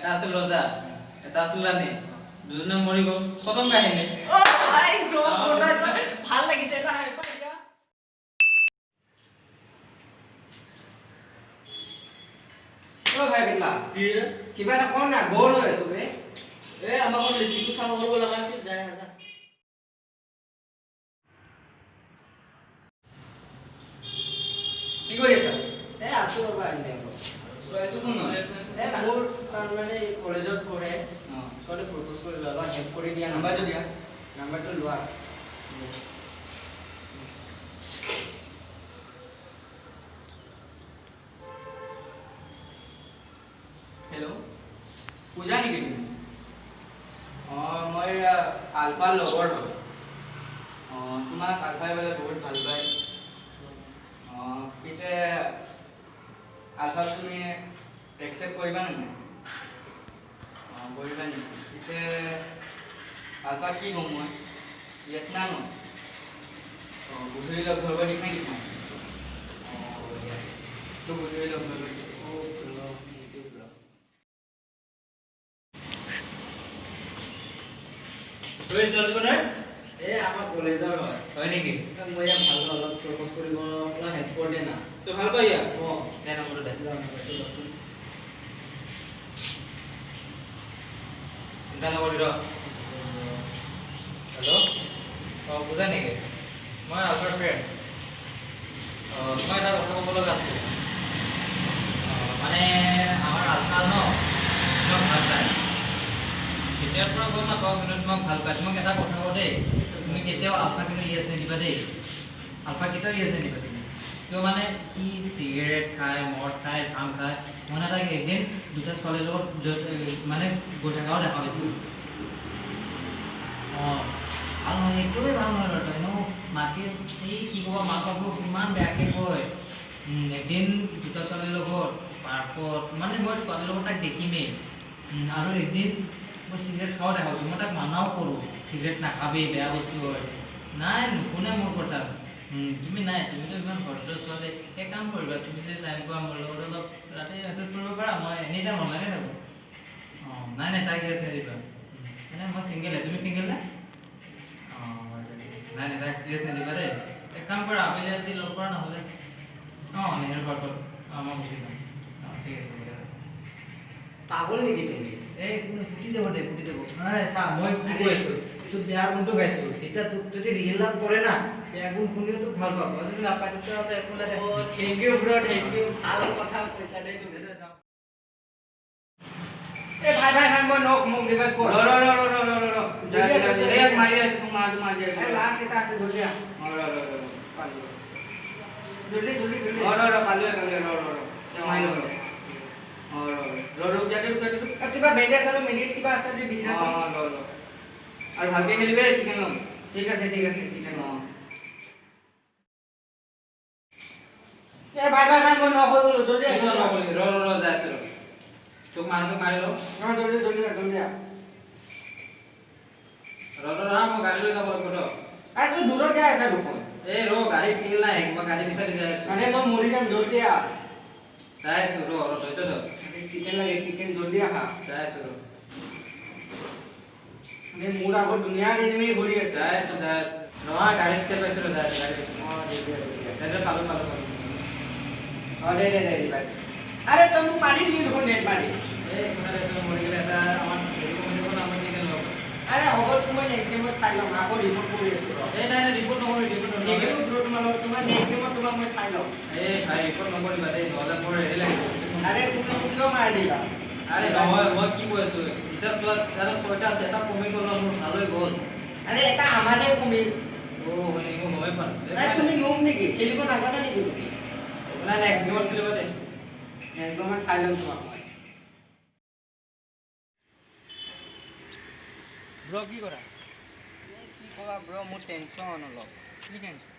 এটা আছিল ৰজা, এটা আছিল ৰাণী, দুজনে মৰি গ'ল, খতম কাহিনী। ভাই, ভাল লাগিছে এটা। অ ভাই বিল্লা। কি? কিবা এটা কৰ না, বৰ হৈ আছো বে। এ, আমাক লিপিটো চাফা কৰিব লগা আছিল, যায় যা। কি কৰি আছা? এ, আছো ৰ'বা এনে অলপ। ছোৱালীটো কোন হয়? এ, মোৰ তাৰমানে কলেজত পঢ়ে ছোৱালী। প্ৰপ'জ কৰিলে, অলপ হেল্প কৰি দিয়া। নাম্বাৰটো দিয়া। নাম্বাৰটো লোৱা। হেল্ল', পূজা নেকি তুমি? অঁ, মই আলফাৰ লগৰ হয়। অঁ, তোমাক আলফাই বোলে বহুত ভাল পায়। অঁ, পিছে আলফাক তুমি একচেপ্ট কৰিবা নে নাই? অঁ, কৰিবা নেকি? পিছে আলফাক কি ক'ম মই, য়েছ না ন? অঁ, গধূলি লগ ধৰিব দিম নে কি মই? অঁ, হ'ব দিয়া। তোক গধূলি লগ ধৰিব দিছে। অ' bro, thank you bro। ছোৱালী কোনে? এই আমাৰ কলেজৰ হয়। হয় নেকি? মই ইয়াক ভাল পাওঁ, অলপ প্ৰপ'জ কৰিব অলপ হেল্প কৰি দে না। তই ভাল পাই ইয়াক? অঁ। দে, নম্বৰটো দে। লোৱা, নাম্বাৰটো লচোন। চিন্তা নকৰি, ৰ। হেল্ল', অঁ, পূজা নেকি? মই আলফাৰ ফ্ৰেণ্ড। অঁ, তোমাক এটা কথা ক'ব লগা আছিল। অঁ, মানে আমাৰ আলফা ন তোমাক ভাল পায়। কেতিয়াৰ পৰা গম নাপাওঁ, কিন্তু তোমাক ভাল পায়। তোমাক এটা কথা কওঁ দেই, তুমি কেতিয়াও আলফা কিন্তু য়েছ নিদিবা দেই। আলফা কেতিয়াও য়েছ নিদিবা তুমি। কিয় মানে সি চিগাৰেট খায়, মদ খায়, ভাং খায়। মই মানে তাক এদিন দুটা ছোৱালীৰ লগত মানে গৈ থকাও দেখা পাইছোঁ। অঁ, ভাল নহয়, একদমেই ভাল নহয় ল'ৰাটো। এনেও মাকে এই কি ক'ব, মাক বাপেক ইমান বেয়াকৈ কয়। এদিন দুটা ছোৱালীৰ লগত পাৰ্কত, মানে মই ছোৱালীৰ লগত তাক দেখিমেই। আৰু এদিন মই চিগাৰেট খোৱাও দেখা পাইছোঁ। মই তাক মানাও কৰোঁ, চিগাৰেট নাখাবি, বেয়া বস্তু হয়। নাই, নুশুনে মোৰ কথা। তুমি নাই, তুমিতো ইমান ভদ্ৰ ছোৱালী। এক কাম কৰিবা, তুমি যদি টাইম পোৱা মোৰ লগত অলপ ৰাতি মেছেজ কৰিব পাৰা। মই এনি টাইম অনলাইনে থাকোঁ। অঁ, নাই নাই, তাক য়েছ নিদিবা। মানে মই ছিংগেলে, তুমি ছিংগেল নে? অঁ, ঠিক আছে। নাই নাই, তাক য়েছ নিদিবা দেই। এক কাম কৰা, আবেলি আজি লগ কৰা নহ'লে। অঁ, নেহেৰু পাৰ্কত। অঁ, মই গুচি যাম। অঁ, ঠিক আছে, হ'ব দে। পাগল নেকি তুমি? এই কোনে ফুটি যাব দে, ফুটি যাব। নাই, চা, মই কি কৈ আছো, তোক বেয়া গুণটো গাইছো। তেতিয়া তোক যদি ৰিয়েল লাভ কৰে না, বেয়া গুণ শুনিও তোক ভাল পাব। আৰু যদি নাপায়, তেতিয়াহ'লে একো নাই দে। Thank you bro, thank you. ভাল কথা কৈছা দেই তুমি। এ ভাই ভাই ভাই, মই নক, মোক ৰিভাইভ কৰ। ৰ ৰ ৰ ৰ ৰ ৰ ৰ। জলদি আহ, জলদি আহ। এই মাৰি আছো, তোক মাৰটো মাৰি আছো। এ, লাষ্ট এটা আছে, জলদি আহ। অ, ৰ ৰ ৰ ৰ, পালো। জলদি জলদি জলদি। ৰ ৰ ৰ, পালো পালো, ৰ ৰ ৰ, মাৰি ল। ৰ, অ, ৰ ৰ ৰ, ইয়াতে ৰুক, ইয়াতে ৰুক। এ, কিবা বেণ্ডেজ আৰু মেডিকেট কিবা আছে যদি অ। বিন্দাছ। ল ল, আৰু ভালকে খেলিবি, চিকেন ল'ম। ঠিক আছে, ঠিক আছে, চিকেন। অ। এ ভাই ভাই ভাই, মই নক হৈ গ'লো, জলদি আহ। ৰ ৰ ৰ ৰ, যাই আছো ৰ। তোক মাৰোটোক মাৰি লওঁ। অ, জলদি জলদি আহ, জলদি আহ। ৰ ৰ ৰ, মই গাড়ী লৈ যাব লাগিব, ৰ। আৰে, তই দূৰত যাই আছা দেখোন। এই ৰ, গাড়ী তেল নাই, মই গাড়ী বিচাৰি যাই আছো। আৰে, মই মৰি যাম, জলদি আহ। যাই আছো, ৰ ৰ, ধৈৰ্য ধৰ। চিকেন লাগে, চিকেন, জলদি আহা। যাই আছো, ৰ। আৰে, মোৰ আগত দুনিয়াৰ এনিমি ঘূৰি আছে। যাই আছো, যাই আছো। নহয়, গাড়ীত তেল পাইছো, ৰ, যাই আছো, গাড়ী পাইছো। অ, জলদি আহ, জলদি আহ। দে দে, পালো পালো পালো। অ, দে দে দে, ৰিভাইভ। আৰে, তই মোক মাৰি দিলি দেখোন নেট মাৰি। এই একো নাই দে, তই মৰি গ'লে এটা আমাৰ হেৰি কমি যাব না, আমাৰ চিকেন ল'ব। আৰে হ'ব, তোক মই নেক্সট গেমত চাই ল'ম। আকৌ ৰিপৰ্ট কৰি আছো, ৰ। এই নাই নাই, ৰিপৰ্ট নকৰিবি, ৰিপৰ্ট নকৰিবি। নেখেলো ব্ৰ তোমাৰ লগত। তোমাৰ নেক্সট গেমত তোমাক মই চাই ল'ম। এই ভাই, ৰিপৰ্ট নকৰিবা দেই, নহ'লে মোৰ হেৰি লাগিব। আৰে, তুমি মোক কিয় মাৰি দিলা? আৰে নহয়, মই কি কৈ আছো এতিয়া চোৱা, এটা ছয়টা আছে, এটা কমি গ'ল ন, মোৰ ভাল হৈ গ'ল। আৰে, এটা আমাৰহে কমিল। অ' হয় নেকি? মই গমেই পোৱা নাছিলো। আৰে, তুমি নোব নেকি? খেলিব নাজানা নেকি তুমি? একো নাই, নেক্সট গেমত খেলিব দে। নেক্সট গেমত চাই ল'ম তোমাক মই। ব্ৰ, কি কৰা? কি ক'বা ব্ৰ, মোৰ টেনশ্যন অলপ। কি টেনশ্যন?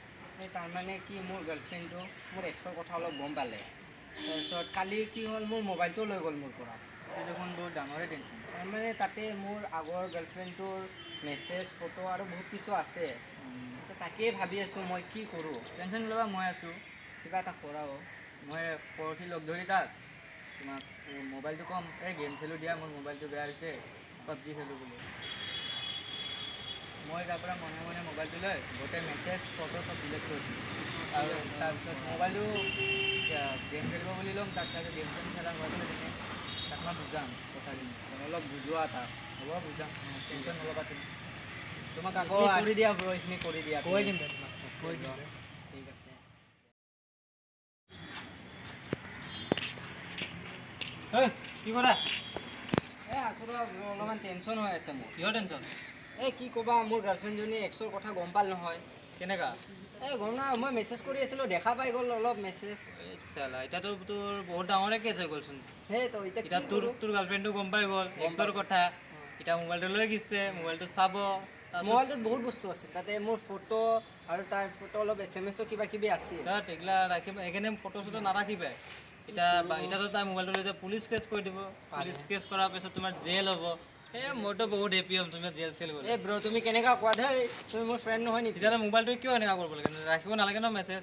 এই তাৰমানে কি, মোৰ গাৰ্লফ্ৰেণ্ডটো মোৰ এক্সৰ কথা অলপ গম পালে। তাৰপিছত কালি কি হ'ল, মোৰ মোবাইলটো লৈ গ'ল মোৰ পৰা। এইটো দেখোন বহুত ডাঙৰে টেনশ্যন। তাৰমানে তাতে মোৰ আগৰ গাৰ্লফ্ৰেণ্ডটোৰ মেছেজ, ফটো আৰু বহুত কিছু আছে। এতিয়া তাকেই ভাবি আছোঁ মই কি কৰোঁ। টেনশ্যন নল'বা, মই আছোঁ। কিবা এটা কৰা অ'। মই পৰহি লগ ধৰি তাক তোমাক মোবাইলটো কম, এই গেম খেলোঁ দিয়া, মোৰ মোবাইলটো বেয়া হৈছে, পাবজি খেলোঁ বুলি। মই তাৰ পৰা মনে মনে মোবাইলটো লৈ গোটেই মেছেজ ফটো চব ডিলিট কৰি দিলোঁ। আৰু তাৰপিছত মোবাইলটো গেম খেলিব বুলি ল'ম, তাক তাৰপিছত গেম চেম খেলা হোৱাৰ পিছত এনে তাক মই বুজাম কথাখিনি। অলপ বুজোৱা তাক। হ'ব, বুজাম, টেনশ্যন নল'বা তুমি। তোমাক আকৌ এইখিনি কৰি দিয়া ব্ৰ, এইখিনি কৰি দিয়া। কৈ দিম দে তোমাক, কৈ দিম দে। ঠিক আছে। ঐ, কি কৰা? এই আছোঁ ৰ, অলপমান টেনশ্যন হৈ আছে মোৰ। কিহৰ টেনশ্যন? এই কি ক'বা, মোৰ গাৰ্লফ্ৰেণ্ডজনী এক্সৰ কথা গম পাল নহয়। কেনেকা? এই গম না, মই মেছেজ কৰি আছিলোঁ, দেখা পাই গ'ল অলপ মেছেজ। চালা, এতিয়াতো তোৰ বহুত ডাঙৰে কেছ হৈ গ'লচোন। সেই তো এতিয়া এতিয়া কি তোৰ কৰোঁ? তোৰ গাৰ্লফ্ৰেণ্ডটো গম পাই গ'ল গম এক্সৰ পাই। কথা। এতিয়া মোবাইলটো লৈ গৈছে, মোবাইলটো চাব তাৰপিছত। মোবাইলটোত বহুত বস্তু আছিল, তাতে মোৰ ফটো আৰু তাৰ ফটো, অলপ এছ এম এছো কিবা কিবি আছিল। তাত এইগিলা ৰাখিব, সেইকাৰণে ফটো চটো নাৰাখিবা এতিয়া। এতিয়াতো তাই মোবাইলটো লৈ যায় পুলিচ কেছ কৰি দিব। পুলিচ কেছ কৰাৰ পিছত তোমাৰ জেল হ'ব। এই মইতো বহুত হেপী হ'ম তুমি জেল চেল গ'লে। এই ব্ৰ, তুমি কেনেকা কোৱা ধেই, তুমি মোৰ ফ্ৰেণ্ড নহয় নেকি? তেতিয়াহ'লে মোবাইলটো কিয় এনেকুৱা কৰিব লাগে? ৰাখিব নালাগে ন মেছেজ।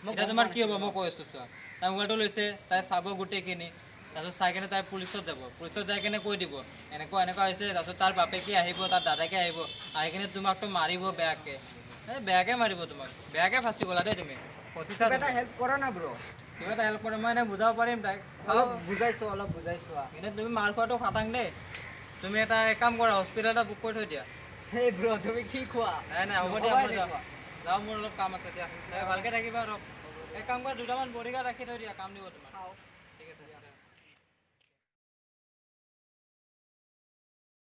মই এতিয়া গম তোমাৰ পোৱা কি হ'ব? নাছিলোঁ। মই কৈ আছোঁ চোৱা, তাই মোবাইলটো লৈছে, তাই চাব গোটেইখিনি, তাৰপিছত চাই কেনে তাই পুলিচত যাব। পুলিচত যাই কেনে কৈ দিব এনেকুৱা এনেকুৱা হৈছে। তাৰপিছত তাৰ বাপেকে আহিব, তাৰ দাদাকে আহিব, আহি কেনে তোমাকতো মাৰিব বেয়াকে। এই বেয়াকে মাৰিব তোমাক, বেয়াকে ফাঁচি গ'লা দেই তুমি, ফচিছা কিবা এটা তুমি। হেল্প কৰা না ব্ৰ। কিবা এটা হেল্প কৰে, মই এনে বুজাব পাৰিম তাইক। অলপ বুজাইছোঁ, অলপ বুজাইছোঁ। কিন্তু তুমি মাৰ খোৱাটো খাটাং দেই। তুমি এটা এক কাম কৰা, হস্পিটেল এটা বুক কৰি থৈ দিয়া। সেই ব্ৰ, তুমি কি কোৱা? নাই নাই, হ'ব দিয়া। নক'বা মই যাওঁ। এনেকুৱা। যাওঁ, মোৰ অলপ কাম আছে। দিয়া, ভালকে থাকিবা। আৰু এক কাম কৰা, দুটামান বডিগাৰ্ড ৰাখি থৈ দিয়া, কাম দিব তোমাক। চাওঁ।